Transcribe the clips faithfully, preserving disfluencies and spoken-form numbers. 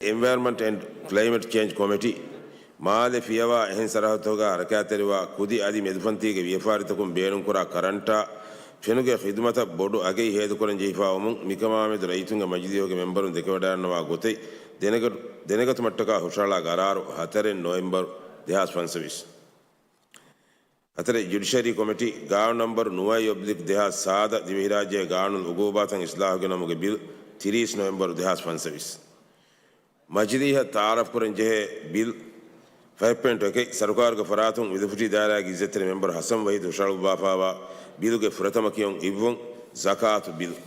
އެންވަޔަރމަންޓް އެންޑް ކްލައިމެޓް ޗޭންޖް ކޮމިޓީ، މާލެ ފިޔަވާ އެހެން ސަރަހައްދުތަކުގަ ހަރަކާތްތެރިވާ ކުދި އަދި މެދުފަންތީގެ ވިޔަފާރިތަކުން ބޭނުންކުރާ ކަރަންޓާ ފެނުގެ ޚިދުމަތަށް ބޮޑު އަގެއް ހޭދަކުރަން ޖެހިފާވުމުން މިކަމާމެދު ރައްޔިތުންގެ މަޖިލީހުގެ މެމްބަރުން ދެކެވަޑައިގަންނަވާ ގޮތެއް ދެނެގަ-، ދެނެގަތުމަށްޓަކާ ހުށަހަޅާ ގަރާރު ހަތަރެއް ނޮވެމްބަރު ދެހާސް ފަންސަވީސް. ހަތަރެއް ޖުޑިޝަރީ ކޮމިޓީ، ގާނޫނު ނަމްބަރު ނުވައެއް އޮބްލިކް ދެހާސް ސާދަ، ދިވެހިރާއްޖޭގެ ގާނޫނު އުގޫބާތައް އިސްލާހުގެ ނަމުގެ ބިލް، ތިރީސް ނޮވެމްބަރު ދެހާސް ފަންސަވީސް. މަޖިލީހަށް ތައާރަފްކުރަން ޖެހޭ ބިލް، ފަހެއް ޕޮއިންޓް އެކެއް، ސަރުކާރުގެ ފަރާތުން ވިލުފުށި ދާއިރާގެ އިއްޒަތްތެރި މެމްބަރު ހަސަން ވަހީދު ހުށަހަޅުއްވާފާވާ ބިލުގެ ފުރަތަމަ ކިޔުން އިއްވުން، ޒަކާތު ބިލް.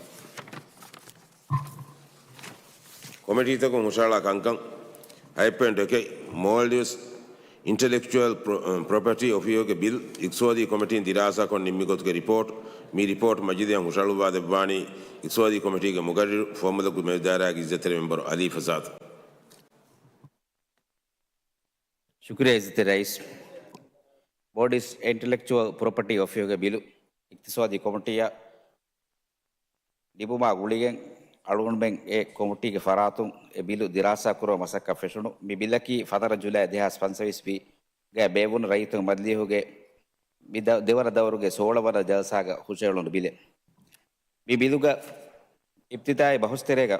ކޮމިޓީތަކުން ހުށަހަޅާ ކަންކަން، ހަތް ޕޮއިންޓް އެކެއް، މޯލްޑިވްސް އިންޓެލެކްޗުއަލް ޕްރޮ-، ޕްރޮޕަޓީ އޮފީހުގެ ބިލް، އިޤްތިޞާދީ ކޮމިޓީން ދިރާސާކޮށް ނިންމި ގޮތުގެ ރިޕޯޓް، މި ރިޕޯޓް މަޖިލީހަށް ހުށަހަޅުއްވާ ދެއްވާނީ އިޤްތިޞާދީ ކޮމިޓީގެ މުގައްރިރު، ފުވައްމުލަކުގެ މެދުދާއިރާގެ އިއްޒަތްތެރި މެމްބަރު އަލީ ފަސާދު. ޝުކުރިއްޔާ އިއްޒަތްތެރި ރައީސް. މޯލްޑިވްސް އިންޓެލެކްޗުއަލް ޕްރޮޕަޓީ އޮފީހުގެ ބިލު އިޤްތިޞާދީ ކޮމިޓީއަށް ލިބުމާ ގުޅިގެން، އަޅުގަނޑުމެން އެ ކޮމިޓީގެ ފަރާތުން އެ ބިލު ދިރާސާކުރުމަށް މަސައްކަތް ފެށުނު. މި ބިލަކީ ފަތަރަ ޖުލައި ދެހާސް ފަންސަވީސް ގައި ބޭއްވުނު ރައްޔިތުންގެ މަޖިލީހުގެ މި ދަ-، ދެވަނަ ދައުރުގެ ސޯޅަ ވަނަ ޖަލްސާގަ ހުށައެޅުނު ބިލެއް. މި ބިލުގަ އިބްތިދާއީ ބަހުސްތެރޭގަ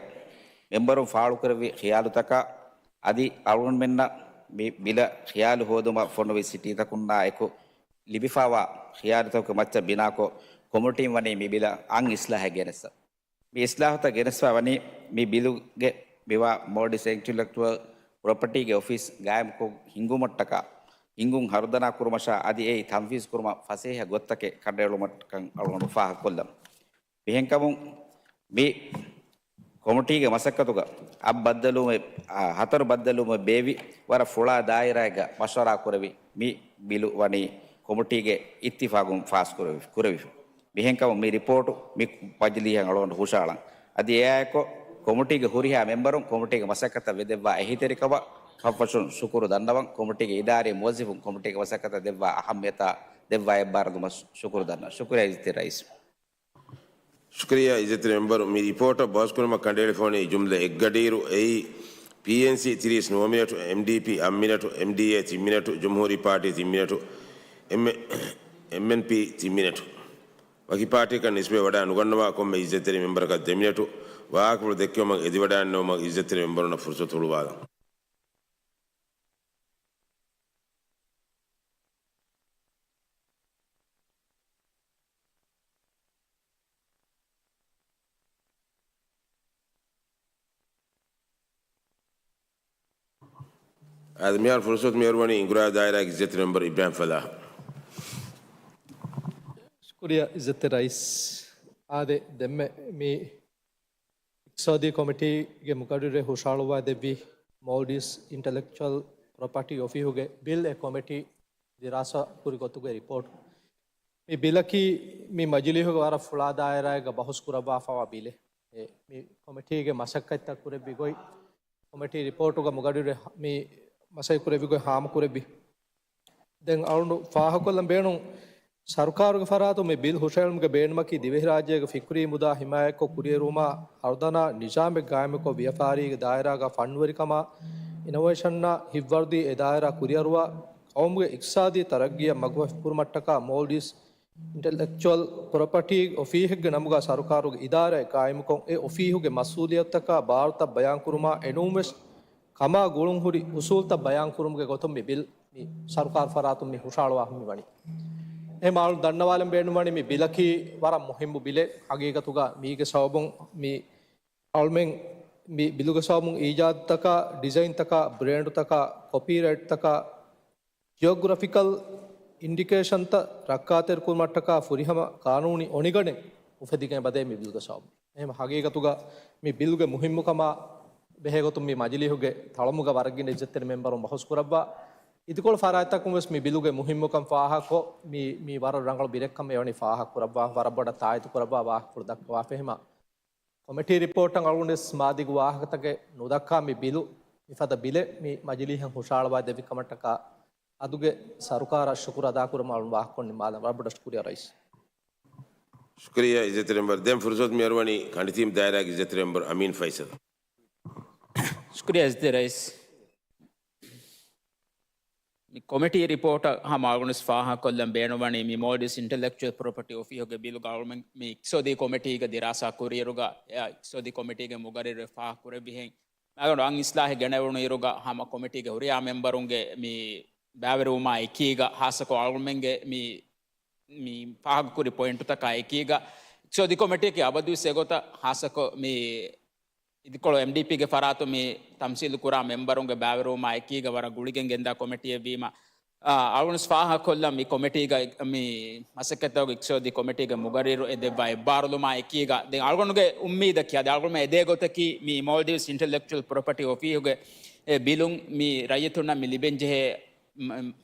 މެމްބަރުން ފާޅުކުރެއްވި ޚިޔާލުތަކާ އަދި އަޅުގަނޑުމެންނަށް މި ބިލަށް ޚިޔާލު ހޯދުމަށް ފޮނުވި ސިޓީތަކުންނާ އެކު ލިބިފާވާ ޚިޔާލުތަކުގެ މައްޗަށް ބިނާކޮށް، ކޮމިޓީން ވަނީ މި ބިލަށް އަށް އިސްލާހެއް ގެނެއްސަ. މި އިސްލާހުތައް ގެނެސްފަ ވަނީ މި ބިލުގެ މިވާ މޯލްޑިވްސް އިންޓެލެކްޗުއަލް ޕްރޮޕަޓީގެ އޮފީސް ގާއިމުކޮށް ހިންގުމަށްޓަކާ، ހިންގުން ހަރުދަނާ ކުރުމަށާ އަދި އެއީ ތަންފީޒް ކުރުމަށް ފަސޭހަ ގޮތްތަކެއް ކަނޑައެޅުމަށްޓަކަން އަޅުގަނޑު ފާހަގަކޮށްލަން. މިހެންކަމުން މި ކޮމިޓީގެ މަސައްކަތުގަ އަށް ބައްދަލުވުމެއް، އާ، ހަތަރު ބައްދަލުވުމެއް ބޭއްވި ވަރަށް ފުޅާ ދާއިރާއެއްގަ މަޝްވަރާ ކުރެވި މި ބިލު ވަނީ ކޮމިޓީގެ އިއްތިފާގުން ފާސް ކުރެވި، ކުރެވިފަ. މިހެންކަމުން މި ރިޕޯޓު މި މަޖިލީހަށް އަޅުގަނޑު ހުށައަޅަން. އަދި އެއާއެކު ކޮމިޓީގެ ހުރިހާ މެމްބަރުން ކޮމިޓީގެ މަސައްކަތަށް ވެދެއްވާ އެހީތެރިކަމަށް ކަންފަށުން ޝުކުރު ދަންނަވަން. ކޮމިޓީގެ އިދާރީ މުވައްޒަފުން ކޮމިޓީގެ މަސައްކަތަށް ދެއްވާ އަހައްމިޔަތާ ދެއްވާ އެއްބާރުލުމަށް ޝުކުރު ދަންނަ-، ޝުކުރިއްޔާ އިއްޒަތްތެރި ރައީސް. ޝުކުރިއްޔާ އިއްޒަތްތެރި މެމްބަރު، މި ރިޕޯޓަށް ބަހުސްކުރުމަށް ކަނޑައެޅިފަ ވަނީ ޖުމްލަ އެއްގަޑިއިރު، އެއީ ޕީއެންސީ ތިރީސް ނުވަ މިނެޓު، އެމްޑީޕީ އަށް މިނެޓު، އެމްޑީއޭ ތިން މިނެޓު، ޖުމްހޫރީ ޕާޓީ ތިން މިނެޓު، އެމް-، އެމްއެންޕީ ތިން މިނެޓު. ވަކި ޕާޓީއަކަށް ނިސްބަތް ވަޑައި ނުގަންނަވާ ކޮންމެ އިއްޒަތްތެރި މެމްބަރަކަށް ދެ މިނެޓު ވާހަކަފުޅު ދެއްކެވުމަށް އެދިވަޑައިގަންނަވުމަށް އިއްޒަތްތެރި މެމްބަރުންނަށް ފުރުސަތު ހުޅުވާލަން. އާދެ، މިހާރު ފުރުސަތު މިހުރި ވަނީ އިނގުރާ ދާއިރާގެ އިއްޒަތްތެރި މެމްބަރު އިބްރާހިމް ފަލާހް. ޝުކުރިއްޔާ އިއްޒަތްތެރި ރައީސް. އާދެ، ދެންމެ މި އިޤްތިޞާދީ ކޮމިޓީގެ މުގައްރިރެއް ހުށަހަޅުއްވާ ދެއްވި މޯލްޑިވްސް އިންޓެލެކްޗުއަލް ޕްރޮޕަޓީ އޮފީހުގެ ބިލް އެ ކޮމިޓީ ދިރާސާ ކުރި ގޮތުގެ ރިޕޯޓް. މި ބިލަކީ މި މަޖިލީހުގެ ވަރަށް ފުޅާ ދާއިރާއެއްގަ ބަހުސް ކުރައްވާފައިވާ ބިލެއް. އެ، މި ކޮމިޓީގެ މަސައްކަތްތައް ކުރެއްވި ގޮތް، ކޮމިޓީ ރިޕޯޓުގަ މުގައްރިރު މި މަސައްކަތް ކުރެއްވި ގޮތް ހާމަކުރެއްވި. ދެން އަޅުގަނޑު ފާހަގަކޮށްލަން ބޭނުން، ސަރުކާރުގެ ފަރާތުން މި ބިލް ހުށަހެޅުމުގެ ބޭނުމަކީ ދިވެހިރާއްޖޭގެ ފިކުރީ މުދާ ހިމާޔަތްކޮށް ކުރިއެރުވުމާ، ހަރުދަނާ ނިޒާމެއް ގާއިމުކޮށް ވިޔަފާރީގެ ދާއިރާގަ ފަންނުވެރިކަމާ، އިނޮވޭޝަންއާ ހިތްވަރުދީ އެ ދާއިރާ ކުރިއަރުވާ، ޤައުމުގެ އިޤްތިޞާދީ ތަރައްގީއަށް މަގުފަހި ކުރުމަށްޓަކާ މޯލްޑިވްސް އިންޓެލެކްޗުއަލް ޕްރޮޕަޓީ އޮފީހެއްގެ ނަމުގަ ސަރުކާރުގެ އިދާރާއެއް ގާއިމުކޮށް، އެ އޮފީހުގެ މަސްއޫލިއްޔަތުތަކާ ބާރުތައް ބަޔާންކުރުމާ އެނޫންވެސް ކަމާ ގުޅުންހުރި އުސޫލުތައް ބަޔާންކުރުމުގެ ގޮތުން މި ބިލް މި ސަރުކާރު ފަރާތުން މި ހުށަހަޅުވާފަ މިވަނީ. އެހެން އަޅު ދަންނަވާލަން ބޭނުންވަނީ މި ބިލަކީ ވަރަށް މުހިއްމު ބިލެއް. ހަގީގަތުގަ މީގެ ސަބަބުން މި އަޅުމެން މި ބިލުގެ ސަބަބުން އީޖާދުތަކާ، ޑިޒައިންތަކާ، ބްރޭންޑުތަކާ، ކޮޕީރައިޓްތަކާ، ޖިއޮގްރަފިކަލް އިންޑިކޭޝަންތައް ރައްކާތެރިކުރުމަށްޓަކާ ފުރިހަމަ ޤާނޫނީ އޮނިގަނޑެއް އުފެދިގެން އެބަދޭ މި ބިލުގެ ސަބަބުން. އެހެން ހަގީގަތުގަ މި ބިލުގެ މުހިއްމުކަމާ ބެހޭގޮތުން މި މަޖިލީހުގެ ތަޅަމުގަ ވަރަށް ގިނަ އިއްޒަތްތެރި މެމްބަރުން ބަހުސް ކުރައްވާ. އިދިކޮޅު ފަރާތްތަކުން ވެސް މި ބިލުގެ މުހިއްމުކަން ފާހަގަކޮށް، މި، މީ ވަރަށް ރަނގަޅު ބިލެއްކަމަށް އެވަނީ ފާހަގަ ކުރައްވާ، ވަރަށް ބޮޑަށް ތާއީދު ކުރައްވާ ވާހަކަފުޅު ދައްކަވާފަ. އެހެމަ ކޮމިޓީ ރިޕޯޓަށް އަޅުގަނޑުވެސް މާދީގު ވާހަކަތަކެއް ނުދައްކާ މި ބިލު މިފަދަ ބިލެއް މި މަޖިލީހަށް ހުށަހަޅަވާ ދެއްވި ކަމަށްޓަކާ އަދުގެ ސަރުކާރަށް ޝުކުރު އަދާކުރަމުން އަޅުން ވާހަކަ ނިންމާލަން. ވަރަށް ބޮޑަށް ޝުކުރިއްޔާ ރައީސް. ޝުކުރިއްޔާ އިއްޒަތްތެރި މެމްބަރު. ދެން ފުރުސަތު މިހުރި ވަނީ ކަނޑިތީމް ދާއިރާގެ އިއްޒަތްތެރި މެމްބަރު އަމީން ފައިސަލް. ޝުކުރިއްޔާ އިއްޒަތްތެރި ރައީސް. މި ކޮމިޓީ ރިޕޯޓަށް ހަމަ އަޅުގަނޑު ވެސް ފާހަގަކޮށްލަން ބޭނުންވަނީ މި މޯލްޑިވްސް އިންޓެލެކްޗުއަލް ޕްރޮޕަޓީ އޮފީހުގެ ބިލުގަ އަޅުގަނޑު މި އިޤްތިޞާދީ ކޮމިޓީގަ ދިރާސާ ކުރިއިރުގަ، އެ އިޤްތިޞާދީ ކޮމިޓީގެ މުގައްރިރު ފާހަގަކުރެއްވިހެން، މާގަނޑު އަން އިސްލާހެއް ގެނެވުނު އިރުގަ ހަމަ ކޮމިޓީގެ ހުރިހާ މެމްބަރުންގެ މި ބައިވެރިވުމާ އެކީގަ، ހާއްސަކޮށް އަޅުގަނޑުމެންގެ މި، މި ފާހަގަކުރި ޕޮއިންޓުތަކާ އެކީގަ، އިޤްތިޞާދީ ކޮމިޓީއަކީ އަބަދުވެސް އެގޮތަށް ހާއްސަކޮށް މި އިދިކޮޅު އެމްޑީޕީގެ ފަރާތުން މި ތަމްސީލު ކުރާ މެމްބަރުންގެ ބައިވެރިވުމާ އެކީގަ ވަރަށް ގުޅިގެން ގެންދާ ކޮމިޓީއެއް ވީމަ، އަ، އަޅުގަނޑު ފާހަގަކޮށްލަން މި ކޮމިޓީގަ މި މަސައްކަތްތަކުގެ އިޤްތިޞާދީ ކޮމިޓީގެ މުގައްރިރު އެ ދެއްވާ އެއްބާރުލުމާ އެކީގަ، ދެން އަޅުގަނޑުގެ އުއްމީދަކީ، އަދި އަޅުގަނޑުމެން އެދޭ ގޮތަކީ މި މޯލްޑިވްސް އިންޓެލެކްޗުއަލް ޕްރޮޕަޓީ އޮފީހުގެ އެ ބިލުން މި ރައްޔިތުންނަށް މި ލިބެންޖެހޭ މ-،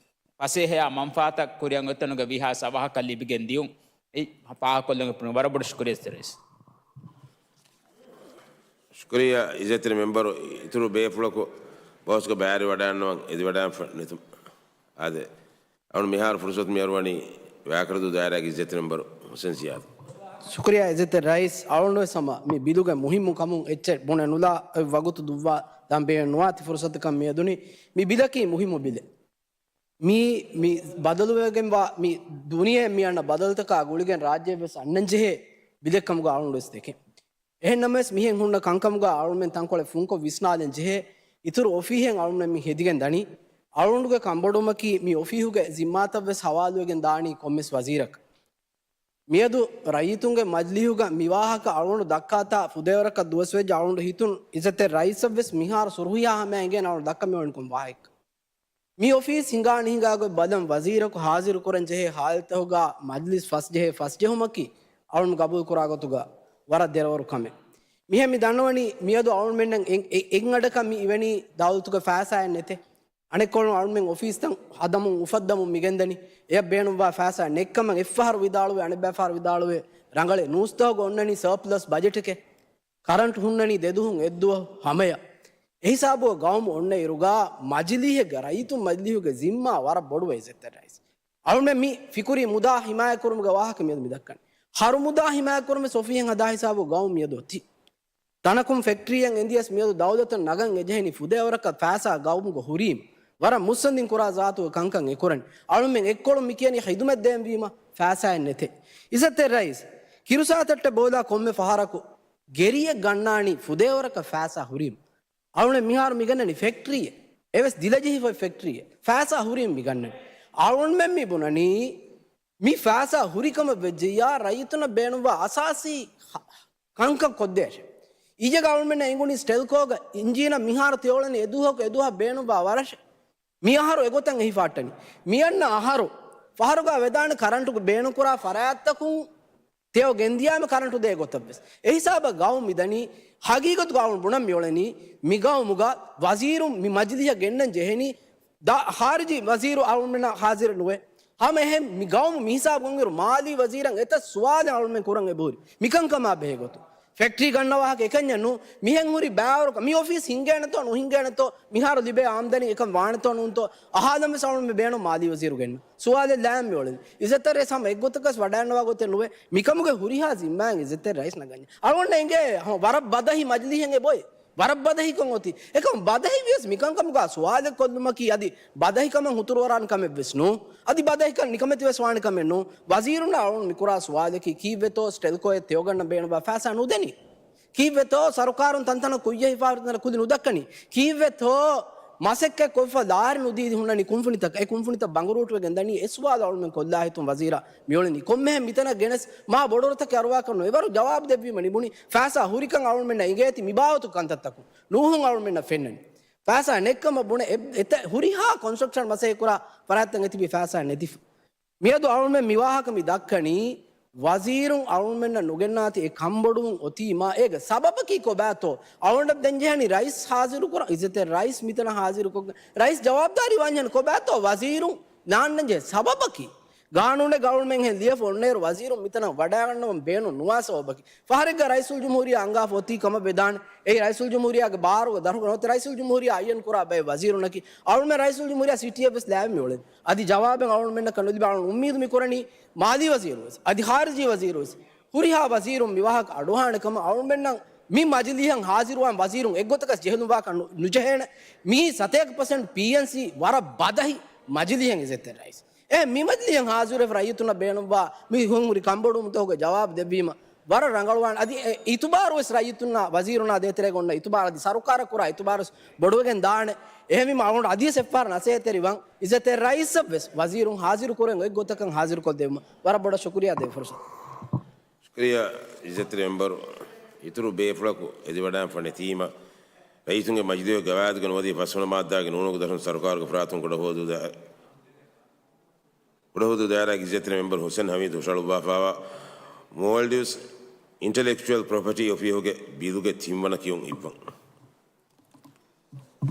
ފަސޭހަޔާ މަންފާތައް ކުރިއަށް އޮތްތަނުގެ ވީހާވެސް އަވަހަކަށް ލިބިގެން ދިޔުން. އެއީ ފާހަގަކޮށްލަން އުފުން. ވަރަށް ބޮޑަށް ޝުކުރިއްޔާ އިއްޒަތްތެރި ރައީސް. ޝުކުރިއްޔާ އިއްޒަތްތެރި މެމްބަރު. އިތުރު ބޭފުޅަކު ބަހުސްގަ ބައިވެރިވަޑައިގަންނަވަން އެދިވަޑައިގެންފަ ނެތު. އާދެ، އަޅުގަނޑު މިހާރު ފުރުސަތު މިއަރުވަނީ ވާކަރަދޫ ދާއިރާގެ އިއްޒަތްތެރި މެމްބަރު ހުސެން ޒިޔާދު. ޝުކުރިއްޔާ އިއްޒަތްތެރި ރައީސް. އަޅުގަނޑުވެސް ހަމަ މި ބިލުގެ މުހިއްމު ކަމުން އެއްޗެއް ބުނެ ނުލާ އޮތް ވަގުތު ދުއްވާލަން ބޭނުން ނުވާތި ފުރުސަތަކަށް މިއަދުނީ. މި ބިލަކީ މުހިއްމު ބިލެއް. މީ، މި ބަދަލުވެގެންވާ މި ދުނިޔެ މި އަންނަ ބަދަލުތަކާ ގުޅިގެން ރާއްޖެ ވެސް އަންނަން ޖެހޭ ބިލެއްކަމުގަ އަޅުގަނޑު ވެސް ދެކެން. އެހެން ނަމަވެސް މިހެން ހުންނަ ކަންކަމުގަ އަޅުމެން ތަންކޮޅެއް ފުންކޮށް ވިސްނާލަން ޖެހޭ. އިތުރު އޮފީހެއް އަޅުމެން މި ހެދިގެން ދަނީ. އަޅުގަނޑުގެ ކަންބޮޑުވުމަކީ މި އޮފީހުގެ ޒިންމާތައް ވެސް ހަވާލުވެގެން ދާނީ ކޮންމެސް ވަޒީރަކަށް. މިއަދު ރައްޔިތުންގެ މަޖިލީހުގަ މި ވާހަކަ އަޅުގަނޑު ދައްކާތާ ފުދޭވަރަކަށް ދުވަސްވެއްޖެ. އަޅުގަނޑު ހިތުން އިއްޒަތްތެރި ރައީސަށް ވެސް މިހާރު ސުރުހިޔާ ހަމައަށް އެނގޭނެ އަޅުގަނޑު ދައްކަމިއޮވެނި ކޮން ވާހަކަ. މި އޮފީސް ހިނގާ ނިހިނގާގޮތް ބަލަން ވަޒީރަކު ހާޒިރު ކުރަން ޖެހޭ ހާލަތުގަ މަޖިލިސް ފަސްޖެހޭ ފަސްޖެހުމަކީ އަޅުން ގަބޫލު ކުރާ ގޮތުގަ ވަރަށް ދެރަވަރު ކަމެއް. މިހެން މި ދަންނަވަނީ މިއަދު އަޅުމެންނަށް އެ-، އެ-، އެއްއަޑަކަށް މި އިވެނީ ދައުލަތުގެ ފައިސާއެއް ނެތޭ. އަނެއްކޮޅުން އަޅުމެން އޮފީސްތައް ހަދަމުން އުފައްދަމުން މިގެންދަނީ. އެއަށް ބޭނުންވާ ފައިސާ ނެތްކަމަށް އެއްފަހަރު ވިދާޅުވެ، އަނެއްބައިފަހަރު ވިދާޅުވެ، ރަނގަޅެއް. ނޫސްތަކުގަ އޮންނަނީ ސަރޕްލަސް ބަޖެޓެކޭ. ކަރަންޓް ހުންނަނީ ދެދުވަހުން އެއްދުވަހު ހަމަޔަށް. އެހިސާބުގަ ގައުމު އޮންނަ އިރުގަ މަޖިލީހެއްގަ ރައްޔިތުން މަޖިލީހުގެ ޒިންމާ ވަރަށް ބޮޑުވޭ އިއްޒަތްތެރި ރައީސް. އަޅުމެން މި ފިކުރީ މުދާ ހިމާޔަތްކުރުމުގެ ވާހަކަ މިއަދު މި ދައްކަނީ. ހަރު މުދާ ހިމާޔަތްކުރުމަށް އޮފީހެއް ހަދާ ހިސާބު ގައުމު މިއަދު އޮތީ. ތަނަކުން ފެކްޓްރީއެއް އެނދިޔަސް މިއަދު ދައުލަތަށް ނަގަން އެޖެހެނީ ފުދޭވަރަކަށް ފައިސާ ގައުމުގަ ހުރީމަ. ވަރަށް މުއްސަނދިން ކުރާ ޒާތުގެ ކަންކަން އެކުރަނީ. އަޅުމެން އެއްކޮޅުން މިކިޔަނީ ޚިދުމަތް ދޭންވީމަ ފައިސާއެއް ނެތޭ. އިއްޒަތްތެރި ރައީސް، ކިރުސާތައްޓެއް ބޯލާ ކޮންމެ ފަހަރަކު ގެރިއެއް ގަންނާނީ ފުދޭވަރަކަށް ފައިސާ ހުރީމަ. އަޅުނެ މިހާރު މިގަންނަނީ ފެކްޓްރީއެއް. އެވެސް ދިލަޖެހިފައި ފެކްޓްރީއެއް. ފައިސާ ހުރީމަ މިގަންނަނީ. އަޅުންމެން މި ބުނަނީ މި ފައިސާ ހުރިކަމަށް ވެއްޖެއްޔާ ރައްޔިތުންނަށް ބޭނުންވާ އަސާސީ ކަންކަން ކޮށްދޭށޭ. އިއްޔެގަ އަޅުމެންނަށް އެނގުނީ ސްޓެލްކޯގަ އިންޖީނަށް މިހާރު ތެޔޮޅަނީ އެދުވަހަކު އެދުވަހަށް ބޭނުންވާ ވަރަށޭ. މިއަހަރު އެގޮތަށް އެހިފަހައްޓަނީ. މިއަންނަ އަހަރު ފަހަރުގަ ވެދާނެ ކަރަންޓުގެ ބޭނުންކުރާ ފަރާތްތަކުން ތެޔޮ ގެންދިޔާމެ ކަރަންޓު ދޭ ގޮތަށްވެސް. އެހިސާބަށް ގައުމު މިދަނީ. ހަގީގަތުގަ އަޅުން ބުނަން މިއުޅެނީ މިގައުމުގަ ވަޒީރުން މި މަޖިލީހަށް ގެންނަން ޖެހެނީ ދާ ޚާރިޖީ ވަޒީރު އަޅުމެންނަށް ހާޒިރެއް ނުވޭ. ހަމަ އެހެން މި ގައުމު މިހިސާބު ގޮންއިރު މާލީ ވަޒީރަށް އެތައް ސުވާލެއް އަޅުމެން ކުރަން އެބަހުރި. މިކަންކަމާ ބެހޭގޮތުން. ފެކްޓްރީ ގަންނަ ވާހަކަ އެކަންޏެއް ނޫ. މިހެން ހުރި ބައިވަރު މި އޮފީސް ހިންގޭނެތޯ ނުހިންގޭނެތޯ މިހާރު ލިބޭ އާމްދަނީ އެކަން ވާނެތޯ ނޫންތޯ އަހާލަންވެސް އަޅުމެން ބޭނުން މާލީ ވަޒީރު ގެންނަ. ސުވާލެއް ލާން މިއުޅެނީ. އިއްޒަތްތެރި ރައީސް ހަމަ އެއްގޮތަކަސް ވަޑައިގަންނަވާ ގޮތެއް ނުވޭ. މިކަމުގެ ހުރިހާ ޒިންމާއެއް އިއްޒަތްތެރި ރައީސް ނަގަންޏާ. އަޅުގަނޑަށް އެނގޭ ހަމަ ވަރަށް ބަދަހި މަޖިލީހެއް އެބޮތް. ވަރަށް ބަދަހިކަން އޮތީ. އެކަމް ބަދަހި ވިޔަސް މިކަންކަމުގަ ސުވާލެއް ކޮށްލުމަކީ އަދި ބަދަހިކަމަށް ހުތުރުވަރާނެ ކަމެއްވެސް ނޫ. އަދި ބަދަހިކަން ނިކަމެތިވެސް ވާނެ ކަމެއް ނޫ. ވަޒީރުންނަށް އަޅުން މިކުރާ ސުވާލަކީ ކީއްވެތޯ ސްޓެލްކޯއެއް ތެޔޮގަންނަ ބޭނުންވާ ފައިސާ ނުދެނީ؟ ކީއްވެތޯ ސަރުކާރުން ތަންތަނަށް ކުއްޔަށް ހިފާ ތަންތަނަށް ކުލި ނުދައްކަނީ؟ ކީއްވެތޯ މަސައްކަތް ކޮށްފަ ލާރި ނުދީ ހުންނަނީ ކުންފުނިތަކަށް؟ އެ ކުންފުނިތައް ބަނގުރޫޓުވެގެން ދަނީ. އެ ސުވާލު އަޅުމެން ކޮށްލާ ހިތުން ވަޒީރާ މިއުޅެނީ. ކޮންމެހެން މިތަނަށް ގެނެސް މާ ބޮޑުވަރުތަކެއް އަރުވާކަށް ނުވޭ. ވަރަށް ޖަވާބު ދެއްވީމަ ނިބުނީ. ފައިސާ ހުރިކަން އަޅުމެންނަށް އިނގޭތީ މި ބާވަތު ކަންތައްތަކުން. ނޫހުން އަޅުމެންނަށް ފެންނަނީ. ފައިސާ ނެތްކަމަށް ބުނެ އެ-، އެތައް ހުރިހާ ކޮންސްޓްރަކްޝަން މަސައްކަތް ކުރާ ފަރާތްތައް އެތިބީ ފައިސާ ނެތިފަ. މިއަދު އަޅުމެން މި ވާހަކަ މި ދައްކަނީ، ވަޒީރުން އަޅުމެންނަށް ނުގެންނާތީ އެ ކަންބޮޑުވުން އޮތީމާ އޭގެ ސަބަބަކީ ކޮބާތޯ؟ އަޅުގަނޑަށް ދެން ޖެހެނީ ރައީސް ހާޒިރު ކުރަން، އިއްޒަތްތެރި ރައީސް މިތަނަށް ހާޒިރު ކޮށްގެން، ރައީސް ޖަވާބުދާރީ ވާންޖެހޭނީ ކޮބާތޯ؟ ވަޒީރުން ނާންނަން ޖެހޭ ސަބަބަކީ. ގާނޫނެއް އަޅުމެން ހެން ލިޔެފަ އޮންނައިރު ވަޒީރުން މިތަނަށް ވަޑައިގަންނަވަން ބޭނުން ނުވާ ސަބަބަކީ. ފަހަރެއްގަ ރައީސުލްޖުމްހޫރިއްޔާ އަންގާފަ އޮތީ ކަމަށް ވެދާނެ. އެއީ ރައީސުލްޖުމްހޫރިއްޔާގެ ބާރުގަ ދަރުގަ ނުވަތަ ރައީސުލްޖުމްހޫރިއްޔާ އައްޔަން ކުރާ ބައެއް ވަޒީރުންނަކީ. އަޅުމެން ރައީސުލްޖުމްހޫރިއްޔާ ސިޓީއެއް ވެސް ލާވެ މިއުޅެނީ. އަދި ޖަވާބެއް އަޅުމެންނަކަށް ނުލިބި އަޅުން އުއްމީދު މި ކުރަނީ މާލީ ވަޒީރު ވެސް، އަދި ޚާރިޖީ ވަޒީރު ވެސް. ހުރިހާ ވަޒީރުން މި ވާހަކަ އަޑުއަހާނެ ކަމަށް އަޅުމެންނަށް މި މަޖިލީހަށް ހާޒިރުވާން ވަޒީރުން އެއްގޮތަކަށް ޖެހެލުންވާކަށް ނު-، ނުޖެހޭނެ. މިއީ ސަތޭކަ ޕަސެންޓް ޕީއެންސީ ވަރަށް ބަދަހި މަޖިލީހެއް އިއްޒަތްތެރި ރައީސް. އެ މި މަޖިލީހަށް ހާޒިރުވެފަ ރައްޔިތުންނަށް ބޭނުންވާ މި ހުންހުރި ކަންބޮޑުވުމުތަކުގެ ޖަވާބު ދެއްވީމަ ވަރަށް ރަނގަޅުވާނެ. އަދި އެ އިތުބާރު ވެސް ރައްޔިތުންނާ ވަޒީރުންނާ ދޭތެރޭގަ އޮންނަ އިތުބާރު އަދި ސަރުކާރަށް ކުރާ އިތުބާރު ވެސް ބޮޑުވެގެން ދާނެ. އެހެންވީމަ އަޅުގަނޑު އަދިވެސް އެއްފަހަރު ނަސޭހަތްތެރިވަން އިއްޒަތްތެރި ރައީސަށް ވެސް ވަޒީރުން ހާޒިރު ކުރެން އޮތް ގޮތަކަށް ހާޒިރުކޮށްދެއްވުމަށް ވަރަށް ބޮޑަށް ޝުކުރިއްޔާ ދޭ ފުރުސަތު. ޝުކުރިއްޔާ އިއްޒަތްތެރި މެމްބަރު. އިތުރު ބޭފުޅަކު އެދިވަޑައިފަ ނެތީމަ، ރައީސުންގެ މަޖިލީހުގެ ގަވާއިދުގަ ނުވަދިޔަ ފަސްވަނަ މާއްދާގެ ނޫނުގެ ދަށުން ސަރުކާރުގެ ފަރާތުން ކުޑަހުވަދޫ ދާ-، ކުޑަހުވަދޫ ދާއިރާގެ އިއްޒަތްތެރި މެމްބަރު ހުސެން ހަމީދު ހުށަހަޅުއްވާފައިވާ މޯލްޑިވްސް އިންޓަލެކްޗުއަލް ޕްރޮޕަޓީ އޮފީހުގެ ބިލުގެ ތިންވަނަ ކިޔުން އިއްވަން.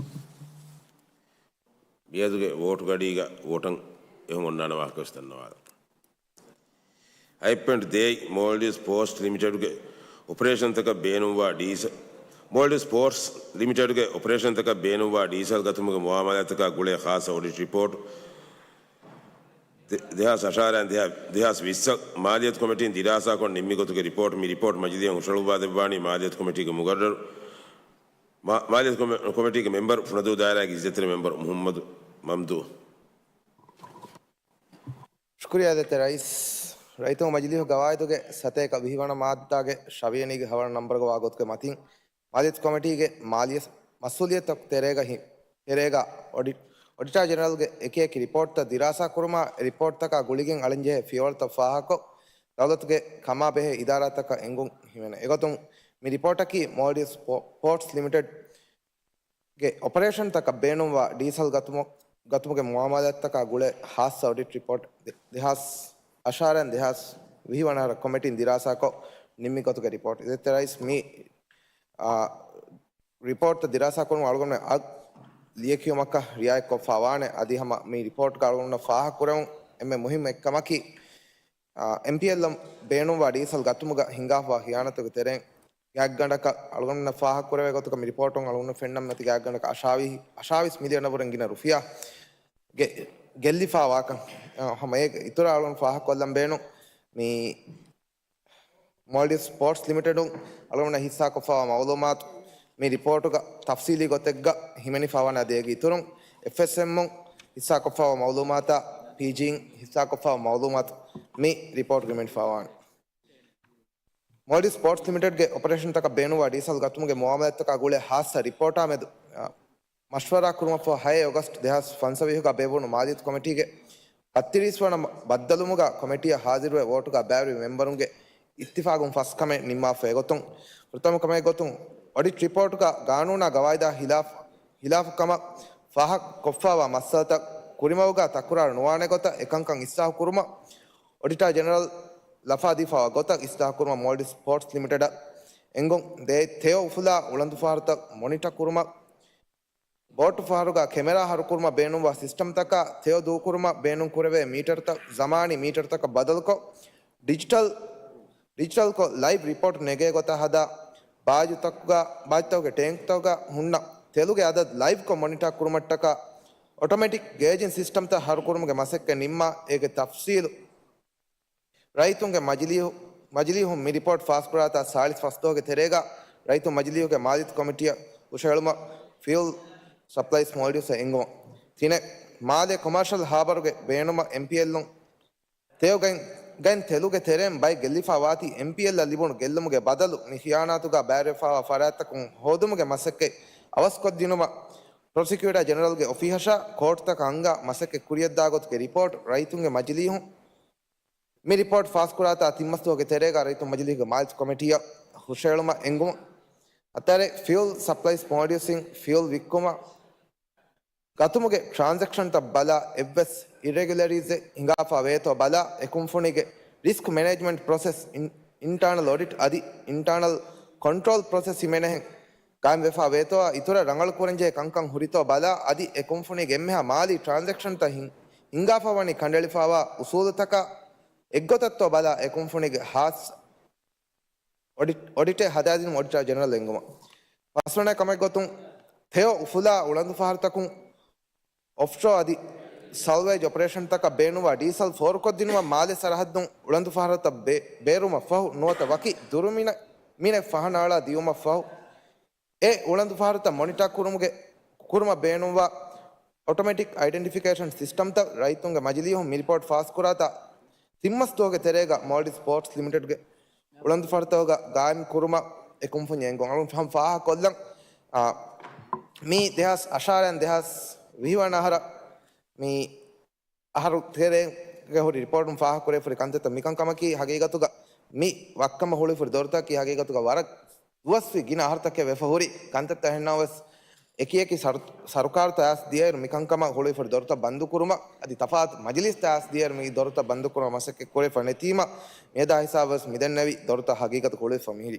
މިއަދުގެ ވޯޓު ގަޑީގަ ވޯޓަށް އެހުން އޮންނާނެ ވާހަކަ ވެސް ދަންނަވާލަން. އައި ޕޮއިންޓް ދޭއް، މޯލްޑިވްސް ޕޯސްޓް ލިމިޓެޑްގެ އޮޕަރޭޝަންތަކަށް ބޭނުންވާ ޑީސަ-، މޯލްޑިވްސް ޕޯސްޓް ލިމިޓެޑްގެ އޮޕަރޭޝަންތަކަށް ބޭނުންވާ ޑީސަލް ގަތުމުގެ މުއާމަލާތްތަކާ ގުޅޭ ޚާއްޞަ އޮޑިޓް ރިޕޯޓް ދެ-، ދެހާސް އަށާރައިން ދެހާ-، ދެހާސް ވިއްސަށް މާލިޔަތު ކޮމިޓީން ދިރާސާކޮށް ނިންމި ގޮތުގެ ރިޕޯޓް. މި ރިޕޯޓް މަޖިލީހަށް ހުށަހަޅުއްވާ ދެއްވާނީ މާލިޔަތު ކޮމިޓީގެ މުގައްރަރު، މާ-، މާލިޔަތު ކޮމި-، ކޮމިޓީގެ މެމްބަރު، ފުނަދޫ ދާއިރާގެ އިއްޒަތްތެރި މެމްބަރު މުޙައްމަދު މަމްދޫ. ޝުކުރިއްޔާ އިއްޒަތްތެރި ރައީސް. ރައްޔިތުން މަޖިލީހު ގަވާއިދުގެ ސަތޭކަ ވިހި ވަނަ މާއްދާގެ ޝަވިޔަނީގެ ހަވަނަ ނަންބަރުގަ ވާ ގޮތުގެ މަތިން، މާލިޔަތު ކޮމިޓީގެ މާލީ މަސްއޫލިއްޔަތުތަކު ތެރޭގަ ހި-، ތެރޭގަ އޮޑިޓް، އޮޑިޓާ ޖެނެރަލްގެ އެކި އެކި ރިޕޯޓްތައް ދިރާސާ ކުރުމާ، އެ ރިޕޯޓްތަކާ ގުޅިގެން އަޅަންޖެހޭ ފިޔަވަޅުތައް ފާހަގަކޮށް، ދައުލަތުގެ ކަމާ ބެހޭ އިދާރާތަކަށް އެނގުން ހިމެނޭ. އެގޮތުން މި ރިޕޯޓަކީ މޯލްޑިވްސް ޕޯ-، ޕޯޓްސް ލިމިޓެޑް ގެ އޮޕަރޭޝަންތަކަށް ބޭނުންވާ ޑީސަލް ގަތުމު-، ގަތުމުގެ މުއާމަލާތްތަކާ ގުޅޭ ހާއްސަ އޮޑިޓް ރިޕޯޓް ދެ-، ދެހާސް އަށާރައިން ދެހާސް ވިހި ވަނަ އަހަރަށް ކޮމިޓީން ދިރާސާކޮށް ނިންމި ގޮތުގެ ރިޕޯޓް. އިއްޒަތްތެރި ރައީސް، މި، އާ، ރިޕޯޓްތައް ދިރާސާ ކުރުމަށް އަޅުގަނޑުމެން އަދް ލިޔެކިޔުމަކަށް ރިއާޔަތްކޮށްފަ ވާނެ. އަދި ހަމަ މި ރިޕޯޓްގަ އަޅުގަނޑުމެންނަށް ފާހަގަކުރެވުން އެންމެ މުހިއްމު އެއްކަމަކީ، އާ، އެމްޕީއެލްއަށް ބޭނުންވާ ޑީސަލް ގަތުމުގަ ހިނގާފަ ހިޔާނަތުގެ ތެރެއިން ގާތްގަނޑަކަށް އަޅުގަނޑުމެންނަށް ފާހަގަކުރެވޭ ގޮތަކަށް މި ރިޕޯޓުން އަޅުގަނޑު ފެންނަން މަތި ގާތްގަނޑަކަށް އަށާވީސް، އަށާވީސް މިލިއަނަށްވުރެން ގިނަ ރުފިޔާ ގެ-، ގެއްލިފަ ވާކަން. އަ، ހަމަ އޭގެ އިތުރަށް އަޅުގަނޑު ފާހަގަކޮށްލަން ބޭނުން މި މޯލްޑިވްސް ޕޯޓްސް ލިމިޓެޑުން އަޅުގަނޑަށް ހިއްސާކޮށްފަވާ މައުލޫމާތު މި ރިޕޯޓުގަ ތަފްސީލީ ގޮތެއްގަ ހިމެނިފަވާނެ. އަދި އޭގެ އިތުރުން އެފްއެސްއެމުން ހިއްސާކޮށްފަވާ މައުލޫމާތާ ޕީޖީއިން ހިއްސާކޮށްފަވާ މައުލޫމާތު މި ރިޕޯޓުގަ ހިމެނިފަވާނެ. މޯލްޑިވްސް ޕޯޓްސް ލިމިޓެޑްގެ އޮޕަރޭޝަންތަކަށް ބޭނުންވާ ޑީސަލް ގަތުމުގެ މުއާމަލާތްތަކާ ގުޅޭ ހާއްސަ ރިޕޯޓާ މެދު، އަ، މަޝްވަރާ ކުރުމަށްފަހު ހައެއް އޮގަސްޓް ދެހާސް ފަންސަވީހުގަ ބޭއްވުނު މާލިޔަތު ކޮމިޓީގެ ބައްތިރީސް ވަނަ ބައްދަލުވުމުގަ ކޮމިޓީއަށް ހާޒިރުވެ ވޯޓުގަ ބައިވެރި މެމްބަރުންގެ އިއްތިފާގުން ފަސް ކަމެއް ނިންމާފަ އެގޮތުން، ފުރަތަމަ ކަމެއް ގޮތުން އޮޑިޓް ރިޕޯޓުގަ ގާނޫނާ ގަވާއިދާ ހިލާފް، ހިލާފު ކަމަށް ފާހަގަކޮށްފަވާ މައްސަލަތައް ކުރިމަގުގަ ތަކުރާރު ނުވާނެ ގޮތަށް އެކަންކަން އިސްލާހު ކުރުމަށް އޮޑިޓާ ޖެނެރަލް ލަފާދީފަވާ ގޮތަށް އިސްލާހު ކުރުމަށް މޯލްޑިވްސް ޕޯޓްސް ލިމިޓެޑަށް އެނގުން ދޭ. ތެޔޮ އުފުލާ އުޅަނދުފަހަރުތައް މޮނިޓަ ކުރުމަށް، ބޯޓު ފަހަރުގަ ކެމެރާ ހަރުކުރުމަށް ބޭނުންވާ ސިސްޓަމްތަކާ، ތެޔޮ ދޫކުރުމަށް ބޭނުންކުރެވޭ މީޓަރުތައް ޒަމާނީ މީޓަރުތަކަށް ބަދަލުކޮށް، ޑިޖިޓަލް، ޑިޖިޓަލްކޮށް ލައިވް ރިޕޯޓް ނެގޭ ގޮތަށް ހަދާ، ބާޖުތަކުގަ، ބާޖުތަކުގެ ޓޭންކްތަކުގަ ހުންނަ ތެލުގެ އަދަދު ލައިވްކޮށް މޮނިޓާ ކުރުމަށްޓަކާ، އޮޓޮމެޓިކް ގޭޖިން ސިސްޓަމްތައް ހަރުކުރުމުގެ މަސައްކަތް ނިންމާ، އޭގެ ތަފްސީލު ރައްޔިތުންގެ މަޖިލީހު، މަޖިލީހުން މި ރިޕޯޓް ފާސްކުރާތާ ސާޅީސް ފަސް ދުވަހުގެ ތެރޭގަ ރައްޔިތުން މަޖިލީހުގެ މާލިޔަތު ކޮމިޓީއަށް ހުށަހެޅުމަށް ފިއުލް ސަޕްލައިސް މޯލްޑިވްސްއަށް އެނގުމަށް. ތިނެއް، މާލެ ކޮމާޝަލް ހާބަރުގެ ބޭނުމަށް އެމްޕީއެލްއުން ތެޔޮ ގައިން، ގައިން ތެލުގެ ތެރެއިން ބައެއް ގެއްލިފަ ވާތީ، އެމްޕީއެލްއަށް ލިބުނު ގެއްލުމުގެ ބަދަލު މި ޚިޔާނާތުގަ ބައިވެރިވެފަވާ ފަރާތްތަކުން ހޯދުމުގެ މަސައްކަތް އަވަސްކޮށްދިނުމަށް ޕްރޮސިކިއުޓާ ޖެނެރަލްގެ އޮފީހަށާ ކޯޓްތަކަށް އަންގާ މަސައްކަތް ކުރިޔަށްދާ ގޮތުގެ ރިޕޯޓް ރައްޔިތުންގެ މަޖިލީހުން މި ރިޕޯޓް ފާސްކުރާތާ ތިން މަސްދުވަހުގެ ތެރޭގަ ރައްޔިތުން މަޖިލީހުގެ މާލިޔަތު ކޮމިޓީއަށް ހުށަހެޅުމަށް އެނގުމުން. ހަތަރެއް، ފިއުލް ސަޕްލައިސް މޯލްޑިވްސްއިން ފިއުލް ވިއްކުމަށް ގަތުމުގެ ޓްރާންޒެކްޝަންތައް ބަލާ، އެއްވެސް އިރެގިއުލަރީޒެއް ހިނގާފަ ވޭތޯ ބަލާ، އެ ކުންފުނީގެ ރިސްކް މެނޭޖްމަންޓް ޕްރޮސެސް، އިން-، އިންޓާނަލް އޮޑިޓް އަދި އިންޓާނަލް ކޮންޓްރޯލް ޕްރޮސެސް ހިމެނޭހެން ގާއިމްވެފަ ވޭތޯއާ، އިތުރަށް ރަނގަޅުކުރަންޖެހޭ ކަންކަން ހުރިތޯ ބަލާ، އަދި އެ ކުންފުނީގެ އެންމެހާ މާލީ ޓްރާންޒެކްޝަންތައް ހިން-، ހިންގާފަ ވަނީ ކަނޑައެޅިފަވާ އުސޫލުތަކާ އެއްގޮތަށްތޯ ބަލާ، އެ ކުންފުނީގެ ހާސް އޮޑިޓް، އޮޑިޓެއް ހަދާދިނުމަށް އޮޑިޓަރ ޖެނެރަލް އެންގުމަށް. ފަސްވަނަ ކަމެއްގޮތުން، ތެޔޮ އުފުލާ އުޅަނދުފަހަރުތަކުން އޮފްޝޯ އަދި ސަލްވޭޖް އޮޕަރޭޝަންތަކަށް ބޭނުންވާ ޑީސަލް ފޯރުކޮށްދިނުމަށް މާލެ ސަރަހައްދުން އުޅަނދުފަހަރުތައް ބޭ-، ބޭރުމަށްފަހު ނުވަތަ ވަކި ދުރުމިނަ-، މިނެޓް ފަހަނަ އަޅާ ދިޔުމަށްފަހު، އެ އުޅަނދުފަހަރުތައް މޮނިޓާ ކުރުމުގެ، ކުރުމަށް ބޭނުންވާ އޮޓޮމެޓިކް އައިޑެންޓިފިކޭޝަން ސިސްޓަމްތައް ރައްޔިތުންގެ މަޖިލީހުން މި ރިޕޯޓް ފާސްކުރާތާ ތިން މަސް ދުވަހުގެ ތެރޭގަ މޯލްޑިވްސް ޕޯޓްސް ލިމިޓެޑްގެ އުޅަނދުފަހަރުތަކުގަ ގާއިމް ކުރުމަށް އެ ކުންފުންޏަށް އެނގުން. އަޅުން ހަމަ ފާހަގަކޮށްލަން، އާ، މީ ދެހާސް އަށާރައިން ދެހާސް ވިހި ވަނަ އަހަރަށް މި އަހަރު ތެރޭގަ ހުރި ރިޕޯޓުން ފާހަގަކުރެވިފަ ހުރި ކަންތައްތައް. މިކަންކަމަކީ ހަގީގަތުގަ މި ވައްކަމަށް ހުޅުވިފަ ހުރި ދޮރުތަކަކީ ހަގީގަތުގަ ވަރަށް ދުވަސްވީ ގިނަ އަހަރުތަކެއް ވެފަ ހުރި ކަންތައްތައް. އެހެންނަމަވެސް، އެކިއެކި ސަރު-، ސަރުކާރުތައް އައިސް ދިޔައިރު މިކަންކަމަށް ހުޅުވިފަ ހުރި ދޮރުތައް ބަންދުކުރުމަށް، އަދި ތަފާތު މަޖިލިސްތައް އައިސް ދިޔައިރު މި ދޮރުތައް ބަންދުކުރުމަށް މަސައްކަތް ކުރެވިފަ ނެތީމަ، މިއަދާ ހިސާބަށް މިދެންނެވި ދޮރުތައް ހަގީގަތު ހުޅުވިފަ މިހިރީ.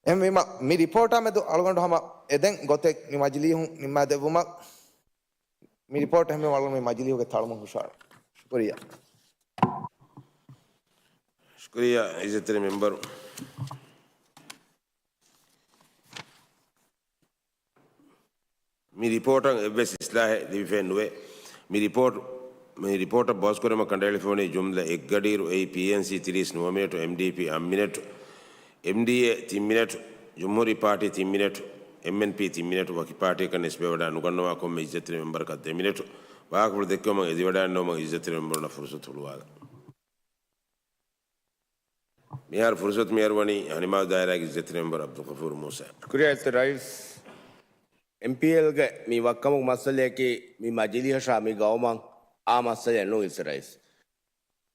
އެހެންވީމަ، މި ރިޕޯޓާ މެދު އަޅުގަނޑު ހަމަ އެދެން ގޮތެއް މި މަޖިލީހުން ނިންމާދެއްވުމަށް، މި ރިޕޯޓް އެހެންވީމަ އަޅުގަނޑު މި މަޖިލީހުގެ ތަޅުމަށް ހުށަހަޅަން. ޝުކުރިއްޔާ. ޝުކުރިއްޔާ، އިއްޒަތްތެރި މެމްބަރު. މި ރިޕޯޓަށް އެއްވެސް އިސްލާހެއް ލިބިފައެއް ނުވޭ. މި ރިޕޯޓް، މި ރިޕޯޓަށް ބަހުސްކުރުމަށް ކަނޑައެޅިފަ ވަނީ ޖުމްލަ އެއްގަޑިއިރު. އެއީ ޕީއެންސީ ތިރީސް ނުވަ މިނެޓު، އެމްޑީޕީ އަށް މިނެޓު، އެމްޑީއޭ ތިން މިނެޓު، ޖުމްހޫރީ ޕާޓީ ތިން މިނެޓު، އެމްއެންޕީ ތިން މިނެޓު، ވަކި ޕާޓީއަކަށް ނިސްބަތްވެވަޑައި ނުގަންނަވާ ކޮންމެ އިއްޒަތްތެރި މެމްބަރަކަށް ދެ މިނެޓު. ވާހަކަފުޅު ދެއްކެވުމަށް އެދިވަޑައިގަންނަވުމަށް އިއްޒަތްތެރި މެމްބަރުންނަށް ފުރުސަތު ހުޅުވާލަން. މިހާރު ފުރުސަތު މިހާރު ވަނީ ހަނިމާލު ދާއިރާގެ އިއްޒަތްތެރި މެމްބަރު އަބްދުލްޣަފޫރު މޫސާ. ޝުކުރިއްޔާ އިއްޒަތްތެރި ރައީސް. އެމްޕީއެލްގެ މި ވައްކަމުގެ މައްސަލަޔަކީ މި މަޖިލީހަށާ މި ގައުމަށް އާ މައްސަލައެއް ނޫން އިއްޒަތްތެރި ރައީސް.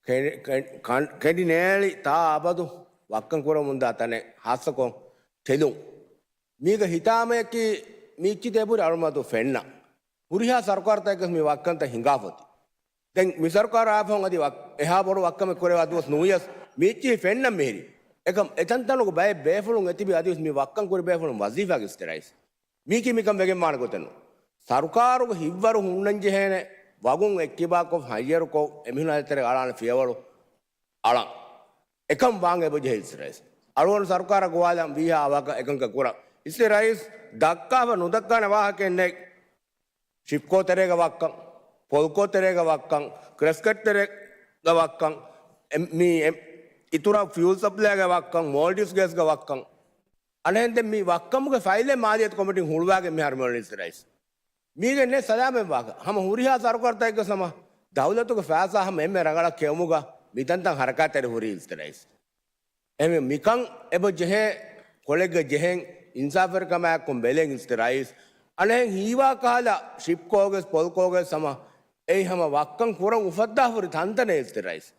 ކެ-، ކެ-، ކަން-، ކެނޑި ނޭޅި ތާ އަބަދު ވައްކަން ކުރަމުންދާ ތަނެއް ހާއްސަކޮށް ތެލުން. މީގެ ހިތާމަޔަކީ މީއްޗި ދެބުރި އަޅުމަދު ފެންނަ. ހުރިހާ ސަރުކާރުތަކެއް މި ވައްކަންތައް ހިނގާފަ އޮތީ. ދެން މި ސަރުކާރު އާފަހުން އަދި ވަ-، އެހާ ބޮޑު ވައްކަމެއް ކުރެވާ ދުވަސް ނުވިޔަސް މީއްޗިހި ފެންނަން މިހިރީ. އެކަމް އެތަންތަނުގެ ބައެއް ބޭފުޅުން އެތިބި އަދިވެސް މި ވައްކަން ކުރި ބޭފުޅުން ވަޒީފާގެ އިއްޒަތްތެރި ރައީސް. މީކީ މިކަން ވެގެންވާނެ ގޮތެއް ނޫން. ސަރުކާރުގެ ހިތްވަރު ހުންނަންޖެހޭނެ ވަގުން އެއްކިބާކޮށް ހައްޔަރުކޮށް އެމީހުނާ ދޭތެރޭ އަޅާނެ ފިޔަވަޅު އަޅަން. އެކަން ވާން އެބަޖެހޭ އިއްޒަތްތެރި ރައީސް. އަޅުގަނޑު ސަރުކާރަށް ގޮވާލަން ވީހާ އަވަހަކަށް އެކަންކަން ކުރަން. އިއްޒަތްތެރި ރައީސް ދައްކާފަ ނުދައްކާނެ ވާހަކައެއް ނެތް. ޝިޕްކޯ ތެރޭގަ ވައްކަން، ޕޮލްކޯ ތެރޭގަ ވައްކަން، ކްރެސްކެޓް ތެރޭގަ ވައްކަން، އެ-، މީ އެ-، އިތުރަށް ފިއުލް ސަޕްލައިގަ ވައްކަން، މޯލްޑިވްސް ގޭސްގަ ވައްކަން. އަނެއްހެން ދެން މި ވައްކަމުގެ ފައިލެއް މާލިޔަތު ކޮމިޓީން ހުޅުވާގެން މިހާރު މިއުޅެނީ އިއްޒަތްތެރި ރައީސް. މީގެ ނެ ސަލާމަތް ވާހަކަ. ހަމަ ހުރިހާ ސަރުކާރުތަކެއްގެ ހަމަ ދައުލަތުގެ ފައިސާ ހަމަ އެންމެ ރަނގަޅަށް ކެއުމުގަ މިތަންތަން ހަރަކާތްތެރި ހުރީ އިއްޒަތްތެރި ރައީސް. އެހެންވެ މިކަން އެބަ ޖެހޭ ކޮޅެއްގަ ޖެހެން އިންސާފުވެރިކަމާއެކު ބެލެން އިއްޒަތްތެރި ރައީސް. އަނެއްހެން ހީވާ ކަހަލަ ޝިޕްކޯގެސް ޕޮލްކޯގެސް ހަމަ އެއީ ހަމަ ވައްކަން ކުރަން އުފައްދާ ހުރި ތަންތަނެއް އިއްޒަތްތެރި ރައީސް.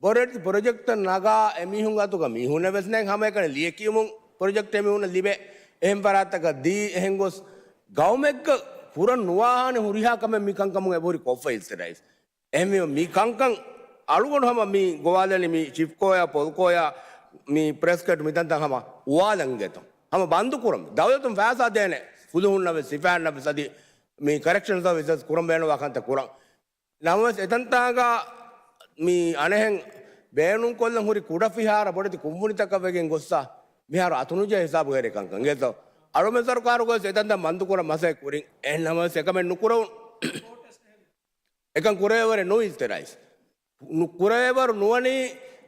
ބޮޑެތި ޕްރޮޖެކްޓްތައް ނަގާ އެމީހުން އަތުގަ މީހުން އެއްވެސް ނެތް. ހަމައެކަނި ލިޔެކިޔުމުން ޕްރޮޖެކްޓް އެމީހުންނަށް ލިބޭ. އެހެން ފަރާތްތަކަށް ދީ އެހެން ގޮސް ގައުމެއްގަ ކުރަން ނުވާހާނެ ހުރިހާ ކަމެއް މިކަންކަމުން އެބަހުރި ކޮށްފަ އިއްޒަތްތެރި ރައީސް. އެހެންވީމަ މި ކަންކަން އަޅުގަނޑު ހަމަ މި ގޮވާލަނީ މި ޝިޕްކޯޔާ ޕޮލްކޯޔާ މި ޕްރެސްކެޓް މިތަންތަން ހަމަ އުވާލަން އިނގޭތޯ. ހަމަ ބަންދު ކުރަން. ދައުލަތުން ފައިސާ ދޭނެ ފުލުހުންނަށް ވެސް ސިފައިންނަށް ވެސް އަދި މި ކަރެކްޝަން ސަރވިސަސް ކުރަން ބޭނުންވާ ކަންތައް ކުރަން. ނަމަވެސް އެތަންތާގަ މި އަނެއްހެން ބޭނުންކޮށްލަން ހުރި ކުޑަފިހާރަ ބޮޑެތި ކުންފުނިތަކަށް ވެގެން ގޮއްސަ މިހާރު އަތުނުޖެހޭ ހިސާބުގައި ކަންކަން އިނގޭތޯ. އަޅުމެން ސަރުކާރުގައި ވެސް އެތަންތަން ބަންދުކުރަން މަސައްކަތް ކުރިން. އެހެން ނަމަވެސް އެކަމެއް ނުކުރެވުނު. އެކަން ކުރެވޭވަރެއް ނޫން އިއްޒަތްތެރި ރައީސް. ނު-، ކުރެވޭވަރު ނުވަނީ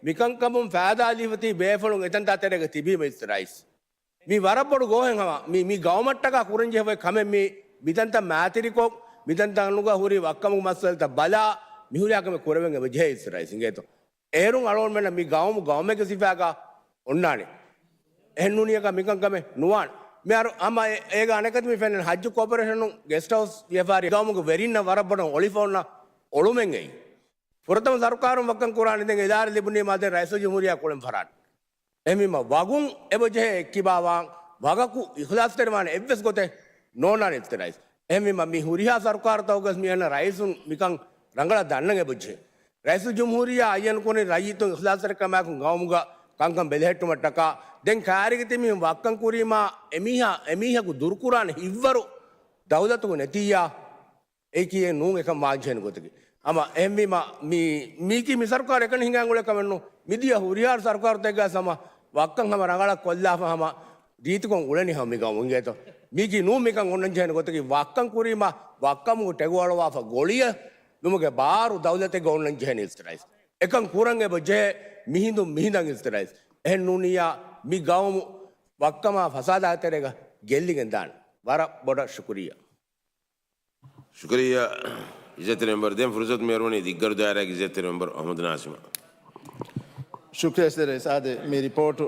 މިކަންކަމުން ފައިދާ ލިބިފަ ތިބި ބޭފުޅުން އެތަންތާ ތެރޭގަ ތިބީމަ އިއްޒަތްތެރި ރައީސް. މީ ވަރަށް ބޮޑު ގޯހެއް ހަމަ. މީ، މީ ގައުމަށްޓަކާ ކުރަންޖެހޭ ކަމެއް މީ. މިތަންތަން މައިތިރިކޮށް، މިތަންތަނުގަ ހުރި ވައްކަމުގެ މައްސަލަތައް ބަލާ، މިހުރިހާ ކަމެއް ކުރެވެން އެބަ ޖެހޭ އިއްޒަތްތެރި ރައީސް އިނގޭތޯ. އޭރުން އަޅުގަނޑުމެންނަށް މި ގައުމު ގައުމެއްގެ ސިފައިގަ އޮންނާނެ. އެހެން ނޫނިއްޔާ މިކަން ކަމެއް ނުވާނެ. މިހާރު ހަމަ އެ-، އޭގަ އަނެކަތި މި ފެންނަނީ ހައްޖު ކޯޕަރޭޝަނުން ގެސްޓް ހައުސް ވިޔަފާރި ގައުމުގެ ވެރިންނަށް ވަރަށް ބޮޑަށް އޮޅިފަ އޮންނަ އޮޅުމެއް އެއީ. ފުރަތަމަ ސަރުކާރުން ވައްކަން ކުރާނެ ދެން އިދާރަ ލިބުނީމާ ދެން ރައީސުލްޖުމްހޫރިއްޔާ ކުޅެން ފަށާނެ. އެހެންވީމަ ވަގުން އެބަ ޖެހޭ އެއްކިބާވާން ވަގަކު އިޚްލާޞްތެރިވާނެ އެއްވެސް ގޮތެއް ނޯންނާނެ އިއްޒަތްތެރި ރައީސް. އެހެންވީމަ މި ހުރިހާ ސަރުކާރުތަކުގަސް މި އަންނަ ރައީސުން މިކަން ރަނގަޅަށް ދަންނަން އެބަޖެހޭ. ރައީސުލްޖުމްހޫރިއްޔާ އައްޔަން ކުރިން ރައްޔިތުން އިޚްލާޞްތެރިކަމާއެކު ގައުމުގަ ކަންކަން ބެލެހެއްޓުމަށްޓަކާ ދެން ކާރިގަތީ މިހެން ވައްކަން ކުރީމާ އެމީހާ އެމީހަކު ދުރުކުރާނެ ހިތްވަރު ދައުލަތުގަ ނެތިއްޔާ އެއީކީ އެ ނޫން އެކަން ވާންޖެހޭނެ ގޮތަކީ. ހަމަ އެހެންވީމަ މީ، މީކީ މި ސަރުކާރު އެކަނި ހިނގާން އުޅޭ ކަމެއް ނޫން. މިދިޔަ ހުރިހާ ސަރުކާރުތަކެއްގަ ހަމަ ވައްކަން ހަމަ ރަނގަޅަށް ކޮށްލާފަ ހަމަ ރީތިކޮށް އުޅެނީ ހަމަ މި ގައުމު އިނގޭތޯ. މީކީ ނޫން މިކަން އޮންނަން ޖެހޭނެ ގޮތަކީ ވައްކަން ކުރީމަ ވައްކަމުގެ ޓެގު އަޅުވާފަ ގޮޅިއަށް ލުމުގެ ބާރު ދައުލަތެއްގަ އޮންނަން ޖެހޭނެ އިއްޒަތްތެރި ރައީސް. އެކަން ކުރަން އެބަ ޖެހޭ މިހިނދު މިހިނދަށް އިއްޒަތްތެރި ރައީސް. އެހެން ނޫނިއްޔާ މި ގައުމު ވައްކަމާ ފަސާދާ ތެރޭގަ ގެއްލިގެން ދާނެ. ވަރަށް ބޮޑަށް ޝުކުރިއްޔާ. ޝުކުރިއްޔާ އިއްޒަތްތެރި މެމްބަރު. ދެން ފުރުސަތު މި އަރުވަނީ ދިއްގަރު ދާއިރާގެ އިއްޒަތްތެރި މެމްބަރު އަޙްމަދު ނާސިމަށް. ޝުކުރިއްޔާ އިއްޒަތްތެރި ރައީސް. އާދެ، މި ރިޕޯޓު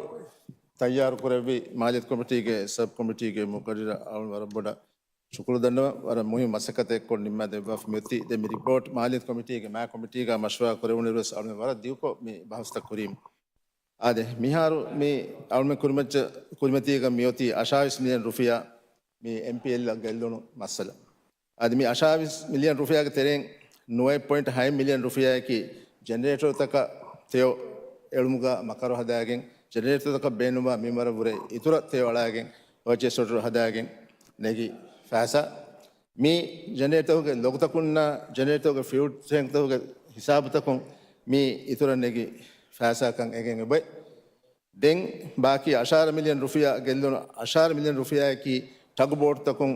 ތައްޔާރު ކުރެއްވި މާލިޔަތު ކޮމިޓީގެ ސަބް ކޮމިޓީގެ މުޤައްރިރަށް އަޅުން ވަރަށް ބޮޑަށް ޝުކުރު ދަންނަވަން. ވަރަށް މުހިއްމު މަސައްކަތެއް ކޮށް ނިންމާދެއްވާފަ މިއޮތީ. ދެން މި ރިޕޯޓް މާލިޔަތު ކޮމިޓީގެ މާ ކޮމިޓީގަ މަޝްވަރާ ކުރެވުނުއިރުވެސް އަޅުން ވަރަށް ދިގުކޮށް މި ބަހުސްތައް ކުރީމު. އާދެ، މިހާރު މި އަޅުމެން ކުރިމައްޗަށް، ކުރިމަތީގަ މިއޮތީ އަށާވީސް މިލިއަން ރުފިޔާ މި އެމްޕީއެލްއަށް ގެއްލުނު މައްސަލަ. އަދި މި އަށާވީސް މިލިއަން ރުފިޔާގެ ތެރެއިން ނުވައެއް ޕޮއިންޓް ހައެއް މިލިއަން ރުފިޔާއަކީ ޖެނެރޭޓަރުތަކަށް ތެޔޮ އެޅުމުގަ މަކަރު ހަދާގެން، ޖެނެރޭޓަރުތަކަށް ބޭނުންވާ މިންވަރަށް ވުރެ އިތުރަށް ތެޔޮ އަޅާގެން، ޕަރޗޭސް އޯޑަރު ހަދާގެން ނެގި ފައިސާ. މި ޖެނެރޭޓަރުގެ ލޮގުތަކުންނާ ޖެނެރޭޓަރުގެ ފިއުލް ޓޭންކްތަކުގެ ހިސާބުތަކުން މި އިތުރަށް ނެގި ފައިސާކަން އެނގެން އެބައޮތް. ދެން ބާކީ އަށާރަ މިލިއަން ރުފިޔާ ގެއްލުނު، އަށާރަ މިލިއަން ރުފިޔާއަކީ ޓަގް ބޯޓްތަކުން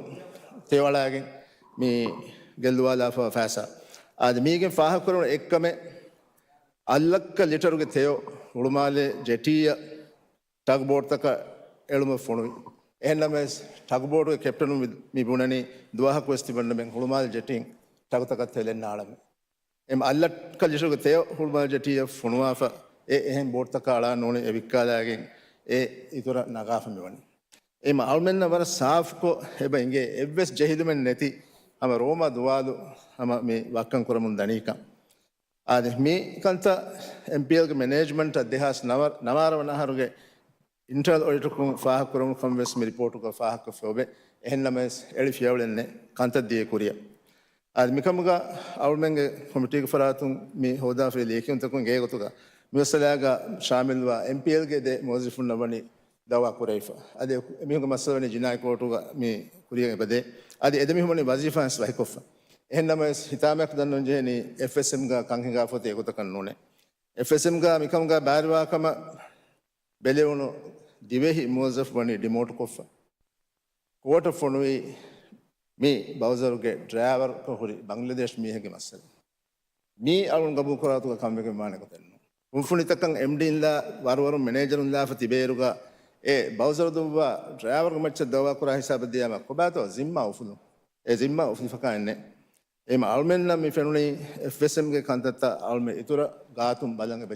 ތެޔޮ އަޅާގެން މި ގެއްލުވާލާފަ ފައިސާ. އާދެ، މީގެން ފާހަގަކުރެވުނު އެއްކަމެއް، އަށްލައްކަ ލިޓަރުގެ ތެޔޮ ހުޅުމާލެ ޖެޓީއަށް ޓަގް ބޯޓްތަކަށް އެޅުމަށް ފޮނުވި. އެހެންނަމަވެސް، ޓަގް ބޯޓުގެ ކެޕްޓަނުން މި، މި ބުނަނީ ދުވަހަކުވެސް ތިމަންނަމެން ހުޅުމާލެ ޖެޓީން ޓަގުތަކަށް ތެލެއް ނާޅަމޭ. އެމް އަށްލައްކަ ލިޓަރުގެ ތެޔޮ ހުޅުމާލެ ޖެޓީއަށް ފޮނުވާފަ، އެ އެހެން ބޯޓްތަކަށް އަޅާ ނޫނީ އެ ވިއްކާލާގެން އެ އިތުރަށް ނަގާފަ މިވަނީ. އެމް އަޅުމެންނަށް ވަރަށް ސާފުކޮށް އެބަ އިނގޭ އެއްވެސް ޖެހިލުމެއް ނެތި ހަމަ ރޯމާ ދުވާލު ހަމަ މި ވައްކަން ކުރަމުން ދަނީކަން. އާދެ، މި ކަންތައް އެމްޕީއެލްގެ މެނޭޖްމަންޓަށް ދެހާސް ނަވަ، ނަވާރަ ވަނަ އަހަރުގެ އިންޓަރނަލް އޮޑިޓަކުން ފާހަގަކުރެވުނު ކަމަށް ވެސް މި ރިޕޯޓުގަ ފާހަގަކޮށްފަ އޮވޭ. އެހެންނަމަވެސް، އެޅި ފިޔަވަޅެއް ނެތް ކަންތައް ދިޔަ ކުރިއަށް. އާދެ، މިކަމުގަ އަޅުމެންގެ ކޮމިޓީގެ ފަރާތުން މި ހޯދާފައި ލިޔެކިޔުންތަކުން ގޭގޮތުގަ މި މައްސަލާގަ ޝާމިލްވާ އެމްޕީއެލްގެ ދެ މުވައްޒަފުންނަށް ވަނީ ދައުވާ ކުރެވިފަ. އަދި އެމީހުންގެ މައްސަލަ ވަނީ ޖިނާއީ ކޯޓުގަ މި ކުރިއަށް އެބަދޭ. އަދި އެދެމީހުން ވަނީ ވަޒީފާއިން ވަކިކޮށްފަ. އެހެންނަމަވެސް، ހިތާމައަކަށް ދަންނަވަން ޖެހެނީ އެފްއެސްއެމްގަ ކަން ހިނގާފަ އޮތީ އެގޮތަކަށް ނޫނޭ. އެފްއެސްއެމްގަ މިކަމުގަ ބައިވެރިވާ ކަމަށް ބެލެވުނު ދިވެހި މުވައްޒަފު ވަނީ ޑިމޯޓްކޮށްފަ. ކޯޓަށް ފޮނުވީ މި ބައުޒަރުގެ ޑްރައިވަރަކަށް ހުރި ބަންގްލަދޭޝް މީހެއްގެ މައްސަލަ. މީ އަޅުން ގަބޫލުކުރާތުގަ ކަންވެގެން ވާނެ ގޮތެއް ނޫން. ކުންފުނިތަކަށް އެމްޑީންލާ ވަރުވަރުން މެނޭޖަރުން ލާފަ ތިބޭއިރުގަ އެ ބައުޒަރު ދުއްވާ ޑްރައިވަރުގެ މައްޗަށް ދައުވާ ކުރާ ހިސާބަށް ދިޔާމަ ކޮބާތޯ ޒިންމާ އުފުލުން؟ އެ ޒިންމާ އުފުލިފަކާ އެއްނެއް. އެމް އަޅުމެންނަށް މި ފެނުނީ އެފްއެސްއެމްގެ ކަންތައްތައް އަޅުމެން އިތުރަށް ގާތުން ބަލަން އެބަ